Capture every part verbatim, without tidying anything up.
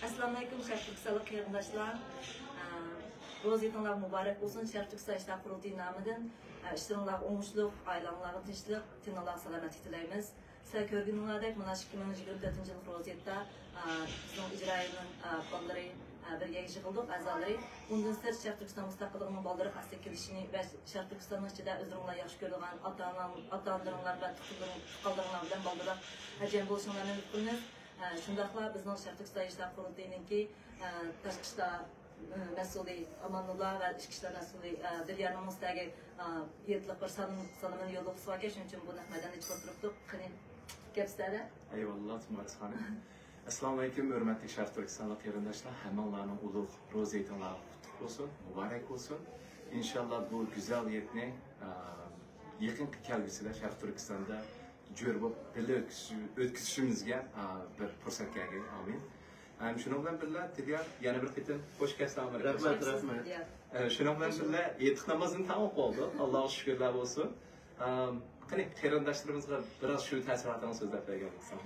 ئەسسالامۇئەلەيكۇم، شەرقىي تۈركىستانلىق قېرىنداشلار. ئە، روزا ھېيتىڭلار مۇبارەك بولسۇن. شەرقىي تۈركىستان ئىشلار قۇرۇلتىيى نامىدىن، ئە، ئىشلىرىڭلارغا ئوڭۇشلۇق، ئائىلەڭلارغا تىنچلىق، تېنىڭلارغا سالامەتلىك تىلەيمىز. سىلەر كۆرگىنىڭلاردەك، مانا شۇ ئىككى مىڭ يىگىرمە تۆتىنچى يىللىق روزا ھېيتتا، ئە، بىزنىڭ ئىجرائىيەنىڭ، ئە، بالىلىرى، ئە، بىر يەرگە يىغىلدۇق، ئەزالىرى. ئۇندىن سىرت، شەرقىي تۈركىستان مۇستەقىللىقىنىڭ بالدۇرراق ھەسىلگە كېلىشىنى ۋە شەرقىي تۈركىستاننىڭ ئىچىدە ئۆزلىرىڭلار ياخشى كۆرىدىغان ئاتا-ئاناڭ-، ئاتا-ئانىلىرىڭلار ۋە تۇغقانلىرىڭ-، تۇغقانلىرىڭلار بىلەن بالدۇرراق ھەمجەم بولۇشۇڭلارنى ئۈمىد قىلىمىز. ئە، شۇنداقلا بىزنىڭ شەرقىي تۈركىستان ياشلار قۇرۇلتىيىنىڭكى، ئە، تاشقى ئىشلار، ئە، مەسئۇلى ئاماننۇللا ۋە ئىچكى ئىشلار مەسئۇلى، ئە، دىليارنىڭمۇ سىلەرگە، ئە، ھېيتلىق بىر سالام-، سالىمىنى يوللىغۇسى باركەن، شۇنىڭ ئۈچۈن بۇ نەق مەيداندا چىقىپ تۇرۇپتۇق. قېنى، گەپ سىلەردە. ئەيۋاللا، تۇمارىس خانىم. ئەسسالامۇئەلەيكۇم، ھۆرمەتلىك شەرقىي تۈركىستانلىق قېرىنداشلار. ھەممىڭلارنىڭ ئۇلۇغ روزا ھېيتىڭلار قۇتلۇق بولسۇن، مۇبارەك بولسۇن. ئىنشاللا بۇ گۈزەل ھېيتنى، ئە، يېقىنقى كەلگۈسىدە شەرقىي تۈركىستاندا جۆر بولۇپ بىللە ئۆتكۈزۈش-، ئۆتكۈزۈشىمىزگە، ئا، بىر پۇرسەت كەلگەي. ئامىن. ھەم شۇنىڭ بىلەن بىللە، دىليار، يەنە بىر قېتىم خوش كەلسەڭ. رەھمەت، رەھمەت. ئە، شۇنىڭ بىلەن بىللە، ھېيتلىق نامازىنى تامام قىلدۇق. ئاللاغا شۈكۈرلەر بولسۇن. ئام، قېنى، قېرىنداشلىرىمىزغا بىراز شۇ تەسىراتىڭنى سۆزلەپ بەرگەن بولساڭ.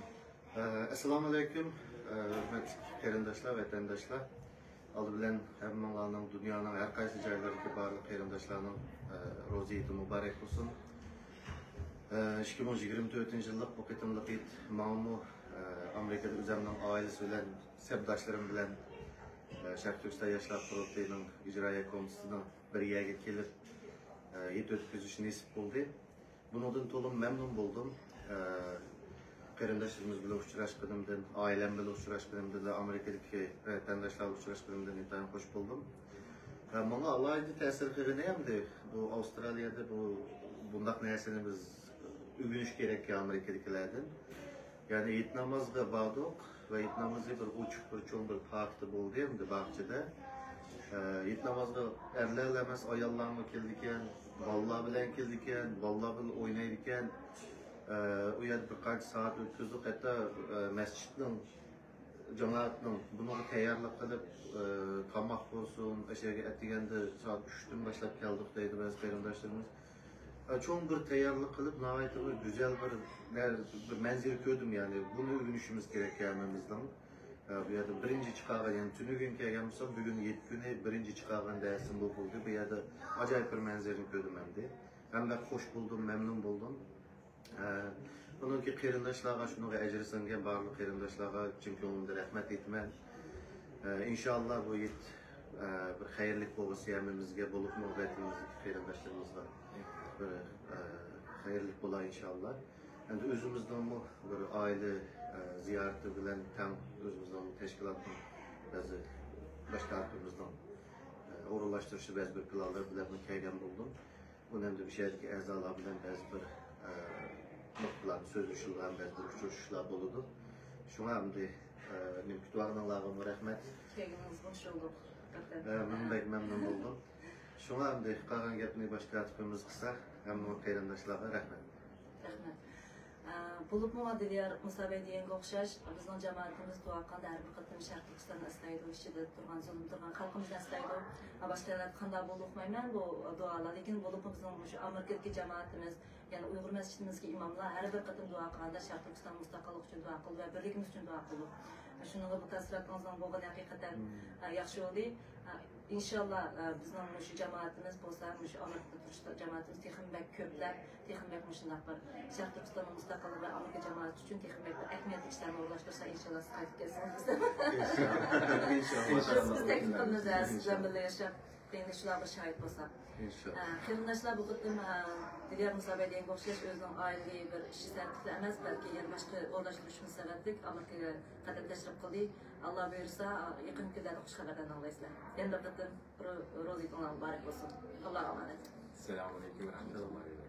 ئە، ئەسسالامۇئەلەيكۇم، ئە، ھۆرمەتلىك قېرىنداشلار، ۋەتەنداشلار. ئالدى بىلەن ھەممىڭلارنىڭ، دۇنيانىڭ ھەر قايسى جايلىرىدىكى بارلىق قېرىنداشلارنىڭ، ئە، روزا ھېيتى مۇبارەك بولسۇن. ئە، ئىككى مىڭ يىگىرمە تۆتىنچى يىللىق بۇ قېتىملىق ھېيت ماڭىمۇ، ئە، ئامېرىكىدا ئۆزەمنىڭ ئائىلىسى بىلەن، سەپداشلىرىم بىلەن، ئە، شەرقىي تۈركىستان ياشلار قۇرۇلتىيىنىڭ ئىجرائىيە كومىتېتىنىڭ بىر يەرگە كېلىپ، ئە، ھېيت ئۆتكۈزۈش نېسىپ بولدى. بۇنىڭدىن تولىمۇ مەمنۇن بولدۇم. ئە، قېرىنداشلىرىمىز بىلەن ئۇچراشقىنىمدىن، ئائىلەم بىلەن ئۇچراشقىنىمدىن ۋە ئامېرىكىدىكى ۋەتەنداشلار بىلەن ئۇچراشقىنىمدىن ئىنتايىن خۇش بولدۇم. ئە، ماڭا ئالاھىدە تەسىر قىلغىنى ئەمدى بۇ ئاۋسترالىيەدە بۇ، بۇنداق نەرسىنى بىز ئۆگىنىش كېرەك ئامېرىكىدىكىلەردىن. يەنى ھېيت نامازغا باردۇق ۋە ھېيت نامىزى بىر ئوچۇق، بىر چوڭ بىر پاكىتى بولدى ئەمدى باغچىدا. ئە، ھېيت نامازغا ئەرلەرلا ئەمەس، ئاياللارمۇ كېلىدىكەن، بالىلار بىلەن كېلىدىكەن، بالىلار بىلەن ئوينايدىكەن. ئە، ئۇ يەردە بىر قانچە سائەت ئۆتكۈزدۇق، ھەتتا، ئە، مەسچىتنىڭ، جامائەتنىڭ بۇنىڭغا تەييارلىق قىلىپ، ئە، تاماق بولسۇن، ئەشەگە ئەتىگەندە سائەت ئۈچتىن باشلاپ كەلدۇق دەيدۇ بەزى قېرىنداشلىرىمىز. ئە، چوڭ بىر تەييارلىق قىلىپ، ناھايىتى بىر گۈزەل بىر، بىر مەنزىرە كۆردۈم، يەنى بۇنى ئۆگىنىشىمىز كېرەك ھەممىمىزنىڭ. ئە، بۇ يەردە بىرىنچى چىقارغان، يەنى تۈنۈگۈن كەلگەن بولسام، بۈگۈن يەتتە كۈنى بىرىنچى چىقارغان دەرسىم بۇ بولدى. بۇ يەردە ئاجايىپ بىر مەنزىرىنى كۆردۈم ئەمدى. ھەم بەك خۇش بولدۇم، مەمنۇن بولدۇم. ئە، بۇنىڭكى قېرىنداشلارغا، شۇنىڭغا ئەجرى سىڭگەن بارلىق قېرىنداشلارغا چىن كۆڭلۈمدىن رەھمەت ئېيتىمەن. ئە، ئىنشاللا بۇ ھېيت، ئە، بىر خەيرلىك بولغۇسى ھەممىمىزگە، بولۇپمۇ ۋەتىنىمىزدىكى قېرىنداشلىرىمىزغا بىر، ئە، خەيرلىك بولا ئىنشاللا. ئەمدى ئۆزىمىزنىڭمۇ بىر ئائىلە، ئە، زىيارىتى بىلەن تەڭ ئۆزىمىزنىڭ تەشكىلاتنىڭ بەزى باش كاتىپىمىزنىڭ، ئە، ئورۇنلاشتۇرۇشى بەزى بىر پىلانلىرى بىلەنمۇ كەلگەن بولدۇم. ئۇنى ئەمدى مۇشۇ يەردىكى ئەزالار بىلەن بەزى بىر، ئە، نۇقتىلاردا سۆزلىشىدىغان بەزى بىر ئۇچرىشىشلار بولىدۇ. شۇڭا ئەمدى، ئە، نېمە كۈتۈۋالغىنىڭلارغىمۇ رەھمەت. كەلگىنىڭىزگە خۇش بولدۇق. ئە، مەن بەك مەمنۇن بولدۇم. شۇڭا ئەمدى قالغان گەپنى باش كاتىپىمىز قىلسا، ھەممە قېرىنداشلارغا رەھمەت. رەھمەت. ئە، بولۇپمۇ دىليار مۇسابەي دېگەنگە ئوخشاش، بىزنىڭ جامائىتىمىز دۇئا قىلغاندا ھەر بىر قېتىم شەرقىي تۈركىستاننى ئەسلەيدۇ، ئىچىدە تۇرغان، زۇلۇم تۇرغان خەلقىمىزنى ئەسلەيدۇ. ھە، باشقا يەرلەردە قانداق بولدى ئۇقمايمەن بۇ دۇئالار، لېكىن بولۇپمۇ بىزنىڭ مۇشۇ ئامېرىكىدىكى جامائىتىمىز، يەنى ئۇيغۇر مەسچىتىمىزدىكى ئىماملار ھەر بىر قېتىم دۇئا قىلغاندا شەرقىي تۈركىستان مۇستەقىللىقى ئۈچۈن دۇئا قىلدى ۋە بىرلىكىمىز ئۈچۈن دۇئا قىلدى. شۇنىڭغا بۇ تەسىراتىڭىزنىڭ بولغىنى ھەقىقەتەن، ئە، ياخشى بولدى. ئە، ئىنشاللا، ئە، بىزنىڭ مۇشۇ جامائىتىمىز بولسا، مۇشۇ ئامېرىكىدا تۇرۇش جامائىتىمىز تېخىمۇ بەك كۆپلەپ، تېخىمۇ بەك مۇشۇنداق بىر شەرقىي تۈركىستاننىڭ مۇستەقىللىقى ۋە ئامېرىكا جامائىتى ئۈچۈن تېخىمۇ بەك بىر ئەھمىيەتلىك ئىشلارنى ئورۇنلاشتۇرسا، ئىنشاللا سىز قايتىپ كەلسىڭىز دېسەم. ئىنشاللا. بىز تەكلىپ قىلىمىز، ئە، سىز بىلەن بىللە ياشاپ، قېنى شۇلارغا شاھىت بولساق. ئىنشاللا. ئە، قېرىنداشلار بۇ قېتىم، ئە، دىليار مۇسابەي دېگەنگە ئوخشاش ئۆزىنىڭ ئائىلىۋى بىر ئىشى سەۋەبلىك ئەمەس، بەلكى يەنە باشقا ئورۇنلاشتۇرۇشىمىز سەۋەبلىك ئامېرىكىغا قەدەم تەشرىپ قىلدى. ئاللا بۇيرۇسا، يېقىن كۈنلەردە خۇش خەۋەرلەرنى ئاڭلايسىلەر. يەنە بىر قېتىم رو-، روزا ھېيتىڭلار مۇبارەك بولسۇن. ئاللاغا ئامانەت. ئەسسالامۇئەلەيكۇم ۋە رەھمەتۇللاھى ۋە بەرىكاتۇھ.